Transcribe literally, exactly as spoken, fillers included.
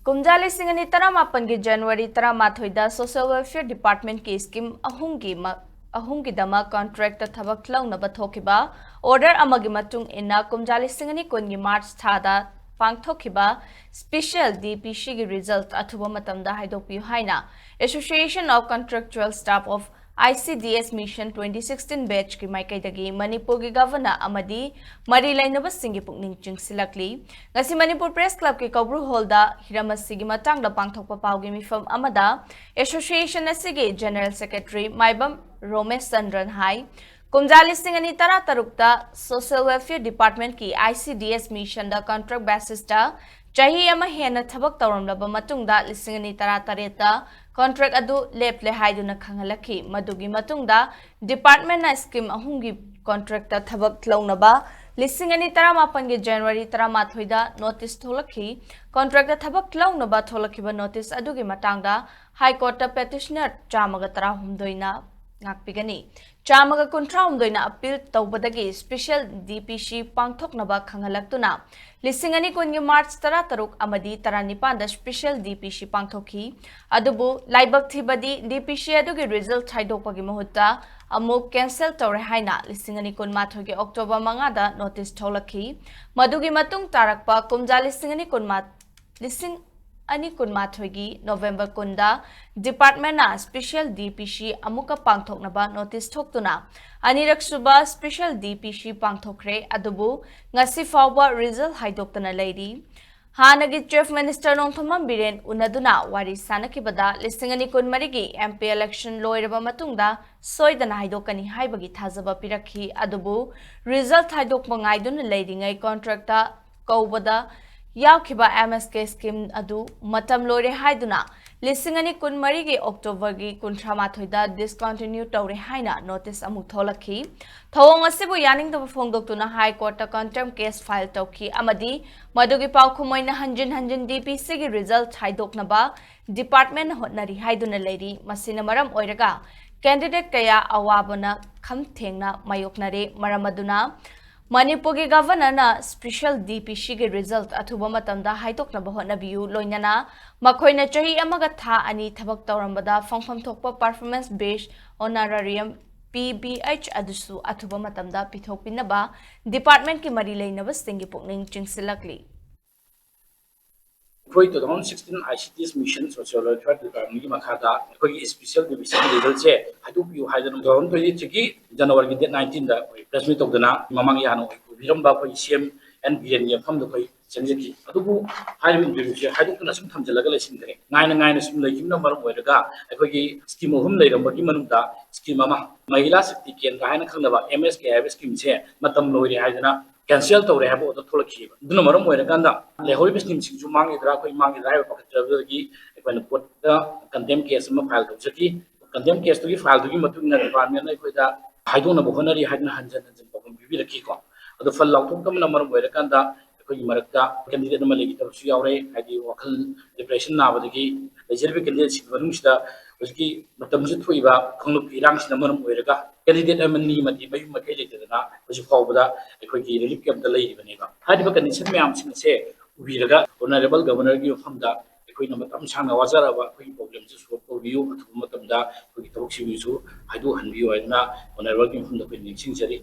ꯀꯨꯝꯖꯥ ꯂꯤꯁꯤꯡ ꯑꯅꯤ ꯇꯔꯥꯃꯥꯄꯟꯒꯤ January ꯇꯔꯥꯃꯥꯊꯣꯏꯗ Social Welfare Departmentꯀꯤ scheme ꯑꯍꯨꯝꯒꯤ ꯃ-, ꯑꯍꯨꯝꯒꯤꯗꯃꯛ contractꯇ ꯊꯕꯛ ꯂꯧꯅꯕ ꯊꯣꯛꯈꯤꯕ order ꯑꯃꯒꯤ ꯃꯇꯨꯡ ꯏꯟꯅ ꯀꯨꯝꯖꯥ ꯂꯤꯁꯤꯡ ꯑꯅꯤ ꯀꯨꯟꯒꯤ March ꯊꯥꯗ ꯄꯥꯡꯊꯣꯛꯈꯤꯕ special DPCꯒꯤ result ꯑꯊꯨꯕ ꯃꯇꯝꯗ ꯍꯥꯏꯗꯣꯛꯄꯤꯌꯨ ꯍꯥꯏꯅ Association of Contractual Staff of ICDS Mission twenty sixteen batchꯀꯤ ꯃꯥꯏꯀꯩꯗꯒꯤ ꯃꯅꯤꯄꯨꯔꯒꯤ Governor ꯑꯃꯗꯤ ꯃꯔꯤ ꯂꯩꯅꯕꯁꯤꯡꯒꯤ ꯄꯨꯛꯅꯤꯡ ꯆꯤꯡꯁꯤꯜꯂꯛꯂꯤ꯫ ꯉꯁꯤ ꯃꯅꯤꯄꯨꯔ Press Clubꯀꯤ ꯀꯧꯕ꯭ꯔꯨ Hallꯗ ꯍꯤꯔꯝ ꯑꯁꯤꯒꯤ ꯃꯇꯥꯡꯗ ꯄꯥꯡꯊꯣꯛꯄ ꯄꯥꯎꯒꯤ ꯃꯤꯐꯝ ꯑꯃꯗ Association ꯑꯁꯤꯒꯤ General Secretary ꯃꯥꯏꯕꯝ ꯔꯣꯃꯦꯁ ꯆꯟꯗ꯭ꯔꯟ ꯍꯥꯏ, ꯀꯨꯝꯖꯥ ꯂꯤꯁꯤꯡ ꯑꯅꯤ ꯇꯔꯥ ꯇꯔꯨꯛꯇ Social Welfare Departmentꯀꯤ ICDS Missionꯗ contract basisꯇ ꯆꯍꯤ ꯑꯃ ꯍꯦꯟꯅ ꯊꯕꯛ ꯇꯧꯔꯝꯂꯕ ꯃꯇꯨꯡꯗ ꯂꯤꯁꯤꯡ ꯑꯅꯤ ꯇꯔꯥ ꯇꯔꯦꯠꯇ contract ꯑꯗꯨ ꯂꯦꯞꯂꯦ ꯍꯥꯏꯗꯨꯅ ꯈꯪꯍꯜꯂꯛꯈꯤ꯫ ꯃꯗꯨꯒꯤ ꯃꯇꯨꯡꯗ departmentꯅ scheme ꯑꯍꯨꯝꯒꯤ contractꯇ ꯊꯕꯛ ꯂꯧꯅꯕ ꯂꯤꯁꯤꯡ ꯑꯅꯤ ꯇꯔꯥꯃꯥꯄꯟꯒꯤ January ꯇꯔꯥꯃꯥꯊꯣꯏꯗ notice ꯊꯣꯛꯂꯛꯈꯤ꯫ Contractꯇ ꯊꯕꯛ ꯂꯧꯅꯕ ꯊꯣꯛꯂꯛꯈꯤꯕ notice ꯑꯗꯨꯒꯤ ꯃꯇꯥꯡꯗ High Courtꯇ petitioner ꯆꯥꯝꯃꯒ ꯇꯔꯥꯍꯨꯝꯗꯣꯏꯅ ꯉꯥꯛꯄꯤꯒꯅꯤ꯫ ꯆꯥꯝꯃꯒ ꯀꯨꯟꯊ꯭ꯔꯥꯍꯨꯝꯗꯣꯏꯅ appeal ꯇꯧꯕꯗꯒꯤ special DPC ꯄꯥꯡꯊꯣꯛꯅꯕ ꯈꯪꯍꯜꯂꯛꯇꯨꯅ ꯂꯤꯁꯤꯡ ꯑꯅꯤ ꯀꯨꯟꯒꯤ March ꯇꯔꯥꯇꯔꯨꯛ ꯑꯃꯗꯤ ꯇꯔꯥꯅꯤꯄꯥꯟꯗ special DPC ꯄꯥꯡꯊꯣꯛꯈꯤ꯫ ꯑꯗꯨꯕꯨ ꯂꯥꯏꯕꯛ ꯊꯤꯕꯗꯤ DPC ꯑꯗꯨꯒꯤ result ꯍꯥꯏꯗꯣꯛꯄꯒꯤ ꯃꯍꯨꯠꯇ ꯑꯃꯨꯛ cancel ꯇꯧꯔꯦ ꯍꯥꯏꯅ ꯂꯤꯁꯤꯡ ꯑꯅꯤ ꯀꯨꯟꯃꯥꯊꯣꯏꯒꯤ October ꯃꯉꯥꯗ notice ꯊꯣꯛꯂꯛꯈꯤ꯫ ꯃꯗꯨꯒꯤ ꯃꯇꯨꯡ ꯇꯥꯔꯛꯄ ꯀꯨꯝꯖꯥ ꯂꯤꯁꯤꯡ ꯑꯅꯤ ꯀꯨꯟꯃꯥ-, ꯂꯤꯁꯤꯡ ꯑꯅꯤ ꯀꯨꯟꯃꯥꯊꯣꯏꯒꯤ November ꯀꯨꯟꯗ departmentꯅ special DPC ꯑꯃꯨꯛꯀ ꯄꯥꯡꯊꯣꯛꯅꯕ notice ꯊꯣꯛꯇꯨꯅ ꯑꯅꯤꯔꯛꯁꯨꯕ special DPC ꯄꯥꯡꯊꯣꯛꯈ꯭ꯔꯦ꯫ ꯑꯗꯨꯕꯨ ꯉꯁꯤ ꯐꯥꯎꯕ result ꯍꯥꯏꯗꯣꯛꯇꯅ ꯂꯩꯔꯤ꯫ ꯍꯥꯟꯅꯒꯤ Chief Minister ꯅꯣꯡꯊꯣꯝꯕꯝ ꯕꯤꯔꯦꯟ ꯎꯅꯗꯨꯅ ꯋꯥꯔꯤ ꯁꯥꯅꯈꯤꯕꯗ ꯂꯤꯁꯤꯡ ꯑꯅꯤ ꯀꯨꯟꯃꯔꯤꯒꯤ MP election ꯂꯣꯏꯔꯕ ꯃꯇꯨꯡꯗ ꯁꯣꯏꯗꯅ ꯍꯥꯏꯗꯣꯛꯀꯅꯤ ꯍꯥꯏꯕꯒꯤ ꯊꯥꯖꯕ ꯄꯤꯔꯛꯈꯤ꯫ ꯑꯗꯨꯕꯨ result ꯍꯥꯏꯗꯣꯛꯄ ꯉꯥꯏꯗꯨꯅ ꯂꯩꯔꯤꯉꯩ contractꯇ ꯀꯧꯕꯗ ꯌꯥꯎꯈꯤꯕ MSK scheme ꯑꯗꯨ ꯃꯇꯝ ꯂꯣꯏꯔꯦ ꯍꯥꯏꯗꯨꯅ ꯂꯤꯁꯤꯡ ꯑꯅꯤ ꯀꯨꯟꯃꯔꯤꯒꯤ Octoberꯒꯤ ꯀꯨꯟꯊ꯭ꯔꯥꯃꯥꯊꯣꯏꯗ discontinue ꯇꯧꯔꯦ ꯍꯥꯏꯅ notice ꯑꯃꯨꯛ ꯊꯣꯛꯂꯛꯈꯤ꯫ ꯊꯧꯑꯣꯡ ꯑꯁꯤꯕꯨ ꯌꯥꯅꯤꯡꯗꯕ ꯐꯣꯡꯗꯣꯛꯇꯨꯅ High Courtꯇ contempt case file ꯇꯧꯈꯤ ꯑꯃꯗꯤ ꯃꯗꯨꯒꯤ ꯄꯥꯎꯈꯨꯝ ꯑꯣꯏꯅ ꯍꯟꯖꯤꯟ ꯍꯟꯖꯤꯟ DPCꯒꯤ result ꯍꯥꯏꯗꯣꯛꯅꯕ departmentꯅ ꯍꯣꯠꯅꯔꯤ ꯍꯥꯏꯗꯨꯅ ꯂꯩꯔꯤ꯫ ꯃꯁꯤꯅ ꯃꯔꯝ ꯑꯣꯏꯔꯒ candidate ꯀꯌꯥ ꯑꯋꯥꯕꯅ ꯈꯝ ꯊꯦꯡꯅ ꯃꯥꯌꯣꯛꯅꯔꯦ꯫ ꯃꯔꯝ ꯑꯗꯨꯅ ꯃꯅꯤꯄꯨꯔꯒꯤ ꯒꯚꯔꯅꯔꯅ ꯁ꯭ꯄꯦꯁꯦꯜ ꯗꯤ ꯄꯤ ꯁꯤꯒꯤ ꯔꯤꯖꯜꯠ ꯑꯊꯨꯕ ꯃꯇꯝꯗ ꯍꯥꯏꯗꯣꯛꯅꯕ ꯍꯣꯠꯅꯕꯤꯌꯨ, ꯂꯣꯏꯅꯅ ꯃꯈꯣꯏꯅ ꯆꯍꯤ ꯑꯃꯒ ꯊꯥ ꯑꯅꯤ ꯊꯕꯛ ꯇꯧꯔꯝꯕꯗ ꯐꯪꯐꯝ ꯊꯣꯛꯄ performance based honorarium, P B H, ꯑꯗꯨꯁꯨ ꯑꯊꯨꯕ ꯃꯇꯝꯗ ꯄꯤꯊꯣꯛꯄꯤꯅꯕ ꯗꯤꯄꯥꯔꯠꯃꯦꯟꯠꯀꯤ ꯃꯔꯤ ꯂꯩꯅꯕꯁꯤꯡꯒꯤ ꯄꯨꯛꯅꯤꯡ ꯆꯤꯡꯁꯤꯜꯂꯛꯂꯤ꯫ ꯑꯩꯈꯣꯏ two thousand sixteen I C T S Mission Social Welfare Departmentꯀꯤ ꯃꯈꯥꯗ ꯑꯩꯈꯣꯏꯒꯤ ꯁ꯭ꯄꯦꯁꯦꯜ ꯗꯤ ꯄꯤ ꯁꯤꯒꯤ ꯔꯤꯖꯜꯠꯁꯦ ꯍꯥꯏꯗꯣꯛꯄꯤꯌꯨ ꯍꯥꯏꯗꯅ two thousand twenty-threeꯒꯤ Januaryꯒꯤ date nineteenꯗ ꯑꯩꯈꯣꯏ press meet ꯇꯧꯗꯅ ꯃꯃꯥꯡꯒꯤ ꯍꯥꯟꯅ ꯑꯣꯏꯕꯤꯔꯝꯕ ꯑꯩꯈꯣꯏ C M N ꯕꯤꯔꯦꯟꯒꯤ ꯃꯐꯝꯗ ꯑꯩꯈꯣꯏ ꯆꯪꯖꯈꯤ꯫ ꯑꯗꯨꯕꯨ ꯍꯥꯏꯔꯤꯕ interviewꯁꯦ ꯍꯥꯏꯗꯣꯛꯇꯅ ꯁꯨꯝ ꯊꯝꯖꯤꯜꯂꯒ ꯂꯩꯁꯤꯟꯈ꯭ꯔꯦ꯫ ꯉꯥꯏꯅ ꯉꯥꯏꯅ ꯁꯨꯝ ꯂꯩꯈꯤꯕꯅ ꯃꯔꯝ ꯑꯣꯏꯔꯒ ꯑꯩꯈꯣꯏꯒꯤ scheme ꯑꯍꯨꯝ ꯂꯩꯔꯝꯕꯒꯤ ꯃꯅꯨꯡꯗ scheme ꯑꯃ, ꯃꯍꯤꯂꯥ ꯁꯛꯇꯤ ꯀꯦꯟꯗ꯭ꯔ ꯍꯥꯏꯅ ꯈꯪꯅꯕ M S K ꯍꯥꯏꯕ schemeꯁꯦ ꯃꯇꯝ ꯂꯣꯏꯔꯦ ꯍꯥꯏꯗꯅ cancel ꯇꯧꯔꯦ ꯍꯥꯏꯕ order ꯊꯣꯛꯂꯛꯈꯤꯕ꯫ ꯑꯗꯨꯅ ꯃꯔꯝ ꯑꯣꯏꯔꯀꯥꯟꯗ ꯂꯩꯍꯧꯔꯤꯕ schemeꯁꯤꯡꯁꯨ ꯃꯥꯡꯈꯤꯗ꯭ꯔꯥ, ꯑꯩꯈꯣꯏ ꯃꯥꯡꯈꯤꯗ꯭ꯔꯥ ꯍꯥꯏꯕ ꯄꯥꯈꯠꯆꯕꯗꯒꯤ ꯑꯩꯈꯣꯏꯅ courtꯇ contempt case ꯑꯃ file ꯇꯧꯖꯈꯤ꯫ Contempt caseꯇꯨꯒꯤ fileꯗꯨꯒꯤ ꯃꯇꯨꯡ ꯏꯟꯅ departmentꯅ ꯑꯩꯈꯣꯏꯗ ꯍꯥꯏꯗꯣꯛꯅꯕ ꯍꯣꯠꯅꯔꯤ ꯍꯥꯏꯗꯨꯅ ꯍꯟꯖꯟ ꯍꯟꯖꯟ ꯄꯥꯎꯈꯨꯝ ꯄꯤꯕꯤꯔꯛꯈꯤꯀꯣ꯫ ꯑꯗꯣ ꯐꯜ ꯂꯥꯎꯊꯣꯛꯇꯕꯅ ꯃꯔꯝ ꯑꯣꯏꯔꯀꯥꯟꯗ ꯑꯩꯈꯣꯏꯒꯤ ꯃꯔꯛꯇ candidate ꯑꯃ ꯂꯩꯈꯤꯗꯕꯁꯨ ꯌꯥꯎꯔꯦ꯫ ꯍꯥꯏꯗꯤ ꯋꯥꯈꯜ depression ꯅꯥꯕꯗꯒꯤ ꯂꯩꯖꯔꯤꯕ candidateꯁꯤꯡꯒꯤ ꯃꯅꯨꯡꯁꯤꯗ ꯍꯧꯖꯤꯛꯀꯤ ꯃꯇꯝꯁꯤꯗ ꯊꯣꯛꯏꯕ ꯀꯥꯡꯂꯨꯞꯀꯤ ꯏꯔꯥꯡꯁꯤꯅ ꯃꯔꯝ ꯑꯣꯏꯔꯒ candidate ꯑꯃꯅꯤ ꯑꯃꯗꯤ ꯃꯌꯨꯝ ꯃꯀꯩ ꯂꯩꯇꯗꯅ ꯍꯧꯖꯤꯛ ꯐꯥꯎꯕꯗ ꯑꯩꯈꯣꯏꯒꯤ relief campꯇ ꯂꯩꯔꯤꯕꯅꯦꯕ꯫ ꯍꯥꯏꯔꯤꯕ condition ꯃꯌꯥꯝꯁꯤꯡ ꯑꯁꯦ ꯎꯕꯤꯔꯒ honourable governorꯒꯤ ꯃꯐꯝꯗ ꯑꯩꯈꯣꯏꯅ ꯃꯇꯝ ꯁꯥꯡꯅ ꯋꯥꯖꯔꯕ ꯑꯩꯈꯣꯏꯒꯤ problemꯁꯦ solve ꯇꯧꯕꯤꯌꯨ, ꯑꯊꯨꯕ ꯃꯇꯝꯗ ꯑꯩꯈꯣꯏꯒꯤ ꯊꯕꯛꯁꯤꯡꯁꯨ ꯍꯥꯏꯗꯣꯛꯍꯟꯕꯤꯌꯨ ꯍꯥꯏꯗꯨꯅ honourableꯒꯤ ꯃꯐꯝꯗ ꯑꯩꯈꯣꯏ ꯅꯤꯡꯁꯤꯡꯖꯔꯤ꯫